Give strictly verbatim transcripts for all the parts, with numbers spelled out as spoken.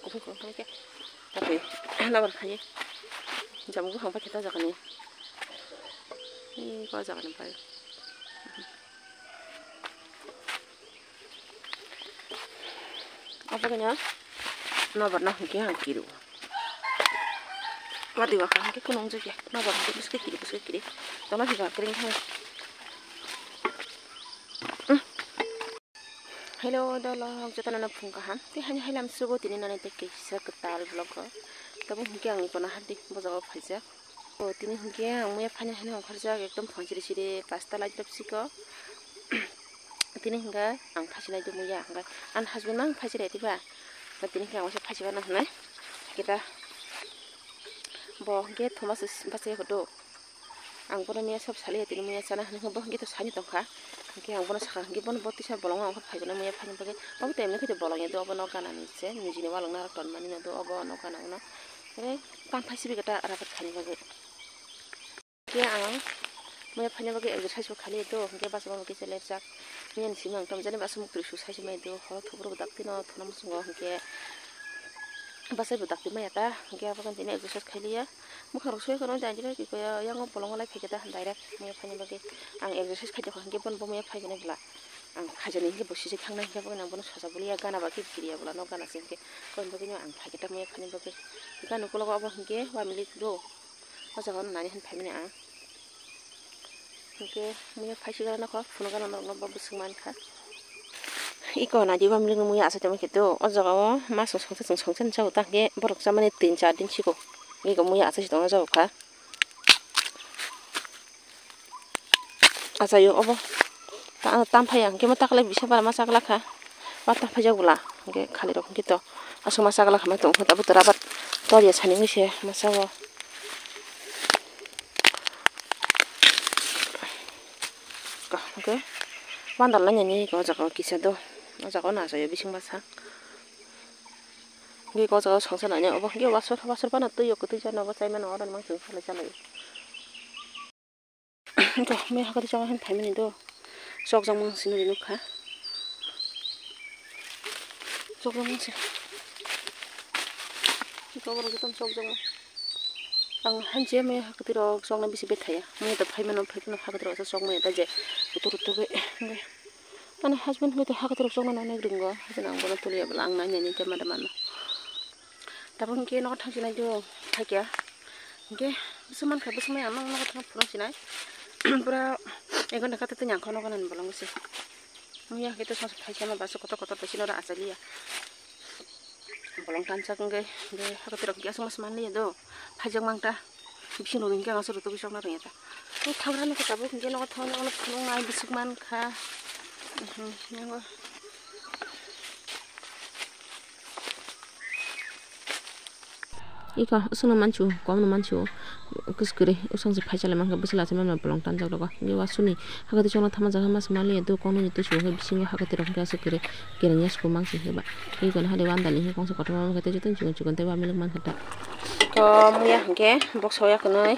Tapi nabar khai. Jamu buphang paikhe ta jagani. Ih, ko jagani pai. Apa kanya? Nabar na hingke ang kiru. Wadi waka hingke kunung jogya. Nabar hingke buske kiri, buske kiri. Tona higa kering hai. Hello, dolo, jotono no phung kaham. Tei hani hailam sugo tini nani tei kisa kwtal vlog o. Tabo hingke ang ikono hadi bojago phaijak. O tini hingke ang muya phani hani ongkhorjak ekdom phang siri siri pasta light rok siko. Tini hingke ang phasinai do muya hingke ang husband mang phasire tiba. Tini hingke ang waisa phasibana hinai. Kita bo hingke thoma se bachai hodo. Ang bono miya sab saliya tini muya chana hinwi bo hwnkhe to sani tongkha. Hwnkhe ang bono sakha hwnkhe bono bo tisa bolong wngkha phaijaknai muya phaini bagwi. Obo to emni khe bolong ya do obo nok gana ni se nijini walong narok tonmani no do obo nok gana uno. Hwnkhe tang phai sibika ta rabar khaini bagwi. Hwnkhe ang muya phaini bagwi exercise bo khaliya do hwnkhe bachama bo kisa lepjak. Miya ni simi ang tamjani basa muktwi su sai se mai do horo thuburu bo dakti no thuna muchungo hwnkhe bachai bo dakti maya ta hwnkhe abo khe tini exercise khailiya. Bwkha rok sui kheno jang jang khe yang bolong lai phaikhe ta direct muya phaini bagwi ang exercise khai tongkha hwnkhe bono bo muya phaikhe bwla ang khaijani hwnkhe bo sijik thangnai hwnkhe bono sosa buliya gana ba khe kiriya bwla no gana se hwnkhe bono bagwi no ang phaikhe ta muya phaini bagwi gana ukulogo obo hwnkhe wamilik do o jaga o nani hwn phaimani ang. Hwnkhe muya phaisi gana nokho phunukgana norokno bo bwswk mankha. Iko nadi bamlino muya achai tongma khe to o jaga o masong songsa chwng songsa ni jagao ta hwnkhe borok chamani tin char din siko. Iko muya achai se tongma jagao kha. Achaio obo ta-, tam phaiya hwnkhe ma taklai bisa bara ma chakla kha. Ma ta phaijak bwla hwnkhe khali rok hwnkhe to aswk ma chakla kha ma tongkha tabuk to rabar tor ya sani wngse ma chao. Ka hwnkhe bandal nai nini o jaga o kisa do o jaga o nachaio bising bwsa. Hwnkhe o jaga o songsa nai obo hwnkhe wasor wasor phano twi o kwtwi jani obo chaimano oro ni mangtwi salai salai. Hwnkhe mui hakhe chokma hwn phaimani do chokjakma wngse nukha. Chokjakma wngse. Hwnkhe oborok jotono chokjakma. Ang hanse mui hakhe rok chokna bisi bethaya. Mui to phaimano phaimano hakhe rok chokmaya ta je. Kutur kutur bai. Ani husband hwnkhe hakhe rok chokna nokni ringo. Hwnkhe ang bono tuliya bwla ang nai nai khe mada mano. Tabuk hwnkhe nogo thangsinai do thakya. Hwnkhe bwswk mankha bwswk maya ang nogo thang phunuksinai. Pura ek ghonta khato tini ang khoroknwi bolong se. Muya hwnkhe to songsa phaisa ma baso kotor kotor bai sino oro achaliya. Bolong tansa hwnkhe hwnkhe hakhe rok hwnkhe aswk ma se manliya do. Phaijak mangta. Bising rok hwnkhe ang aswk rw tugui chokna rwngya ta. Tei thagra nokha tabuk hwnkhe nogo thangwi nogo phunuknai bwswk mankha. Iko, usungno manchu, komno manchu, kwswk kwrwi, usang se phai chalai mankha, bwswk lachi manma bolong tanjak rogo. Nini wasuni hakhe twi chongna thama jaga mas maliya do, kokno ni twi sukha bisingo hakhe twi rok hwnkhe aswk kwrwi, kereng ya sukha mangsi heba. Iko no hade wandani hwnkhe kongsa kotorma mankhe tei jotono chikon chikon tei bamilwk mankha ta. Ko muya hwnkhe boksa ya kwnwi.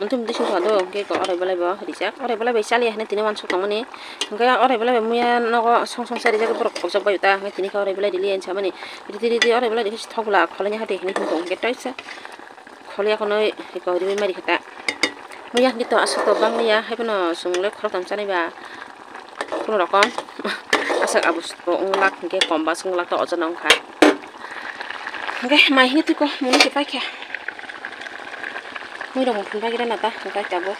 Muntui muntui sung sung do, hwnkhe ko orai belai bo rijak. Orai belai bai chaliya hinwi tini uansuk tongmani. Hwnkhe orai belai bai muya nogo song song cha rijak borok khokjak bai ta. Hwnkhe tini khe orai belai rili hinwi samani. Riti riti orai belai rikhe thok bwla kholaini hati hinwi himtong hwnkhe toisa. Kholiya khwnwi ko ribai mari khe ta. Muya hwnkhe to aswk to bangya, haiphano chwng le khoroktham chanai ba. Kunurokom aswk abus bo wng lak hwnkhe kom bas wng lak ta ojono wngkha. Hwnkhe mai hwnwi twi ko mwnwi se paikha. Muirok muphunbai gana ta hwnkhe tabuk.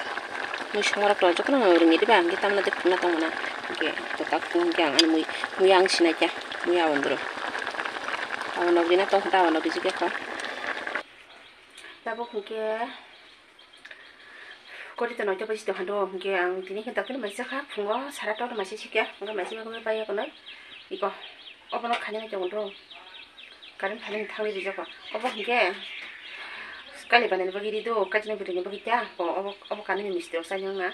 Mui songmarok to jotono rwngya diba hwnkhe tamna de phunukna tongmana. Hwnkhe kwtak hwnkhe ang ani mui, mui ang sinai kha. Mui aboni bwrwi. Aboni nokdina tongkha ta aboni nokdi jikya kha. Tabuk hwnkhe kori to noito baji tongkha do, hwnkhe ang tini khe daktino maisa kha, phungo sara tor maisa sikya, hwnkhe maisa bagwi pai yakono iko obono khaina tongo do, current phalini thangwi rijak kho, obo hwnkhe kali banani bagwi ri do, kaisa bwrwini bagwi ta, obo, obo kanini misti rok chaina wngna,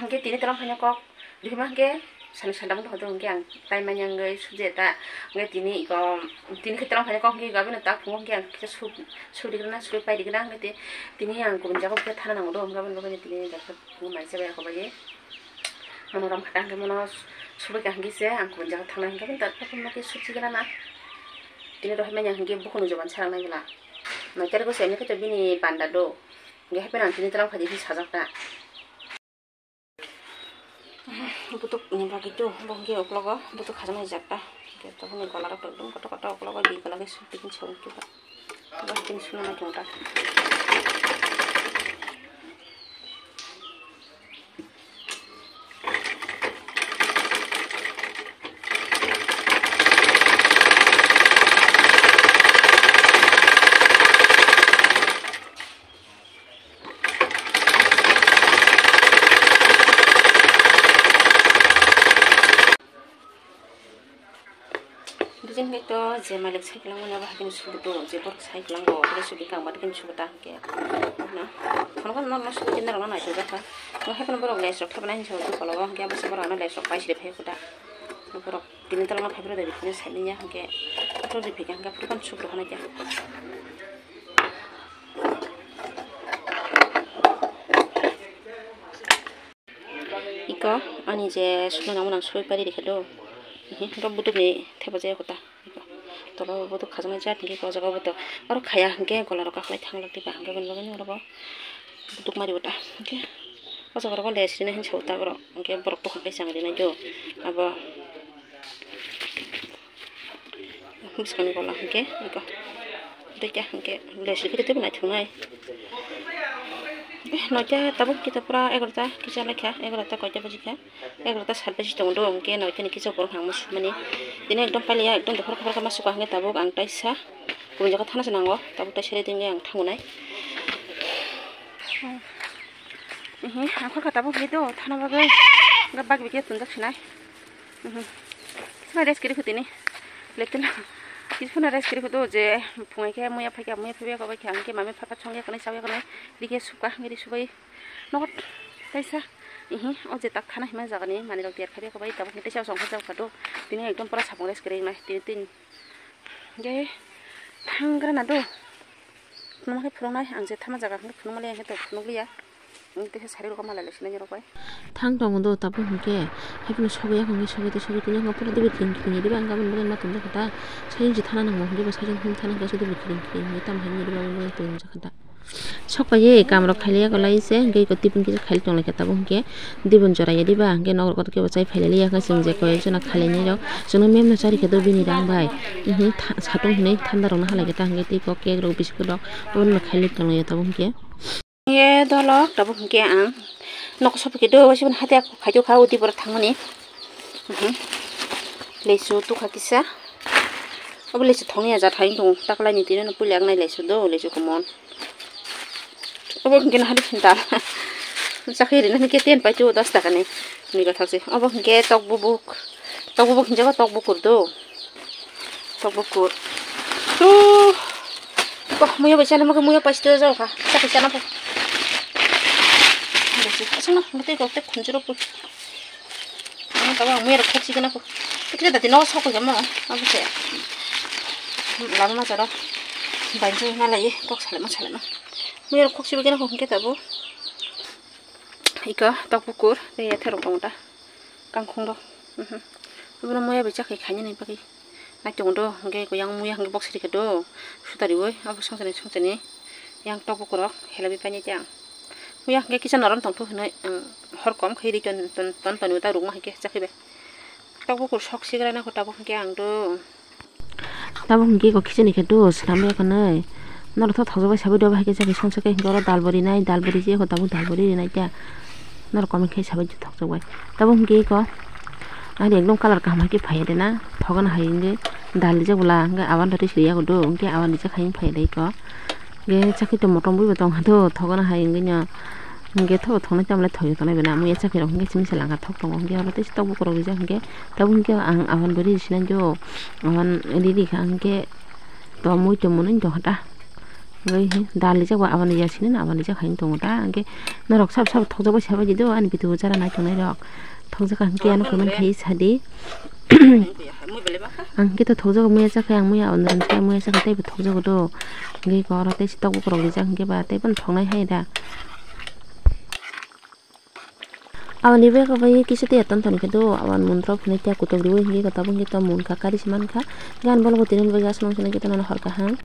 hwnkhe tini tola phano kok. Bihima hwnkhe sani sandam wngtongkha hwnkhe ang tai manya wngwi sujeta wngwi tini iko tini khe twlang phaikhe kok hwnkhe iko abino tak phungo hwnkhe ang kisa su surigrana suri paidigrana hwnkhe tini ang kubun jaga bwkhe thana nango do hwnkhe aboni bagwi tini daksa phungo mai chabai ako bagwi mono rom kha hwnkhe mono subaikha hwnkhe se ang kubun jaga thangna hwnkhe aboni daksa phungo khe suchigrana. Tini rohai manya hingke bukhung joban sarang nai bwla. Nai kari ko seni khe to bini panda do. Hingke happy nang tini tlang phadi hi sajak ta. Butuk ni bagwi tu bo hingke uklogo butuk khajana jak ta. Hingke to bini gola rok ekdom koto koto uklogo di gola ke su tikin chong tu ta. Bo tikin suna na chong ta. Bijin khe to je malik sai kwlangmani abo hakhe sudu to, je borok sai kwlango, abo sudu kang bade khe sudu ta hwnkhe. Na, phone call norok no sudu khe norok no naisajak kha. Bo hai phano borok lace rok thepana hinwi sa utu kologo, hwnkhe abo se borok ano lace rok pai siri phai khuda. Borok tini tolong no phai phuru de bitini sai manya hwnkhe, athro de phikha hwnkhe phuru phano sudu hwnwi khe. Iko ani je suna nang mwnang soi pari rikha do. Ehe, oro butuk ni thepa jaya kota. Iko tola o butuk khajana jat hingke o jaga o butuk. Oro khaya hingke gola rok kakhwlai thang lak diba hingke bini bagwi oro bo butuk mari bota. Hingke o jaga rogo lace rina hinwi sa uta borok. Hingke borok bukhang khe chang rinai do. Abo Bwskangni gola hwnkhe eko. Duita hwnkhe lace rikhe teibo naithoknai. Eh, noita tabuk kita pura egarota kisa laikha, egarota koita bajikha, egarota sat baji tongo do, hwnkhe noitani kisa borok hangma sukmani. Tini ekdom pailiya, ekdom dophor dophor khe ma suka hwnkhe tabuk ang taisa kubun jaga thana se nango, tabuk taisa ready wngwi ang thangonai. Ehe, ang khorka tabuk hwnkhe do thana bagwi, bag bikhe tonjak sinai. Mhm. Phano rest kiri khutini. Leptela. Kis phano rest kiri khutu je phungai khe muya phaikha, muya phaiya kobai khe ang khe mami phatha chongya kani chawya kani. Rikhe suka, ngiri subai. Nogot taisa. Ihi, o je tak thana hima jagani mani rok tiar kharia kobai tabuk taisa song kha jao kha do. Tini ekdom pura sapung rest kiri nai. Tini tin. Ge thangra na do. Phunukma khe phunuknai, ang je thama jaga hwnwi phunukma le, ang khe to phunukliya. Ang teisa sari rok malai le sinai rok bai. Thang tongo do, tabuk hwnkhe, haikhe sogwi ya, hwnkhe sogwi tei sogwi tini, hwnkhe pura dibi kiring kiring ya diba, ang gabon bagwi ma tongjakha ta. Sai wngse thana nangma hwnkhe bo, sai wngse thana hwnkhe dibi kiring kiring ya, tamo hai wngya diba, ang bagwi tongjakha ta. Sok pai ye, kam rok khailiya, kwlai se, hwnkhe iko tipin kisa khaili tonglaikha, tabuk hwnkhe. Dibon jora ya diba, hwnkhe nok rok kebo chai phailaiya, hwnkhe chwng je koi jona khailainai rok, chwngno mem no charikha do bini rang bai. Mhm, tha-, satung hinwi thanda rok no halai khe ta, hwnkhe tei kok cake rok, biscuit rok, obono khailai tonglaio tabuk hwnkhe. Ye dolok tabuk hwnkhe ang nok sopikhe do, waisa hati ako khaito kha, udi borok thangmani. Mhm. Lesu tukha kisa. Obo lesu thongya jat hai wng tong, taklaini tini no puila ang nai lesu do, lesu komon. Obo hwnkhe no hani dal. Chakhe rinani khe ten pai tu dos taka ni. Nui gathak se. Obo hwnkhe tok bubuk. Tok bubuk hinjago tok bukur do. Tok bukur. Tu. Bah, muya bai chana mokhe muya pai sto jao kha. Chakhe chana pho. Asana, mate kok te khunjuro pho. Ano tabo ang muya rok khokchi gana ko. Tikle dati no sok ko jamo. Abo se. Lama ma jaro. Banjo na lai kok salama salama. Muya rok khokchi gana ko hingke tabo. Iko tok bukur te ya therok tong ta. Kangkhung rok. Mhm. Abo muya bai chakhai khaina ni bagwi. Nai tongo do, hwnkhe yang muya hwnkhe box rikha do, sutariwi, abo songchani songchani yang tok bukurok helabi painai tei ang. Muya hwnkhe kisa norom tongthu hwnwi ang hor kom khe ri ton ton ton tonwi ta rukma hwnkhe chakhibai. Tok bukur sok sigra nangkho tabuk hwnkhe ang do. Tabuk hwnkhe kok khichini khe do, swnamya kwnwi. Norok tho thokjagwi sabai do, bahai khe chakhi songsa khe hwnkhe oro dal bo rinai, dal bo rijiyakho tabuk dal bo ri rinai ta. Norok comment khai sabai thokjagbai. Tabuk hwnkhe eko ani ekdom colour kaham hai khe phaiya de na, thogana hai wngwi dal rijak bwla hwnkhe awan rwtwi siriya do, hwnkhe awan rijak hai wng phaiya de eko. Hwnkhe chakhi tongmo tongwi bo tong kha do, thogana hai wngwi no. Hwnkhe thobo thongnai tamle thoiyo tongnai bana, muya chakhi rok hwnkhe simi se langkha thok tongo, hwnkhe oro tei tok bukurok rijak hwnkhe tabuk hwnkhe ang awan bo ri sinai do, awan ri ri kha hwnkhe. To mui tongmani wng tongkha ta. Wngwi dal rijak ba aboni ya sini aboni jak hai wng tongo ta. Hwnkhe norok sabo sabo thokjagwi sabaidi do ani video jara nai tongnai rok. Thokjak kha hwnkhe ano comment khai sadi. Ang hwnkhe to thokjago muya chakha ang muya aboni rwngkhe muya chakha teibo thokjago do. Hwnkhe oro tei tok bukurok rijak hwnkhe ba teibo thoknai hai da. Aboni bwkha bai kisa tei ton ton khe do, aban mundro phunui kya kutuk riwi hinwi khe tabuk hinwi tong munkha, kari se mankha. Gan bolong bo tini bagwi aswk nang sini khe tono hor kaham.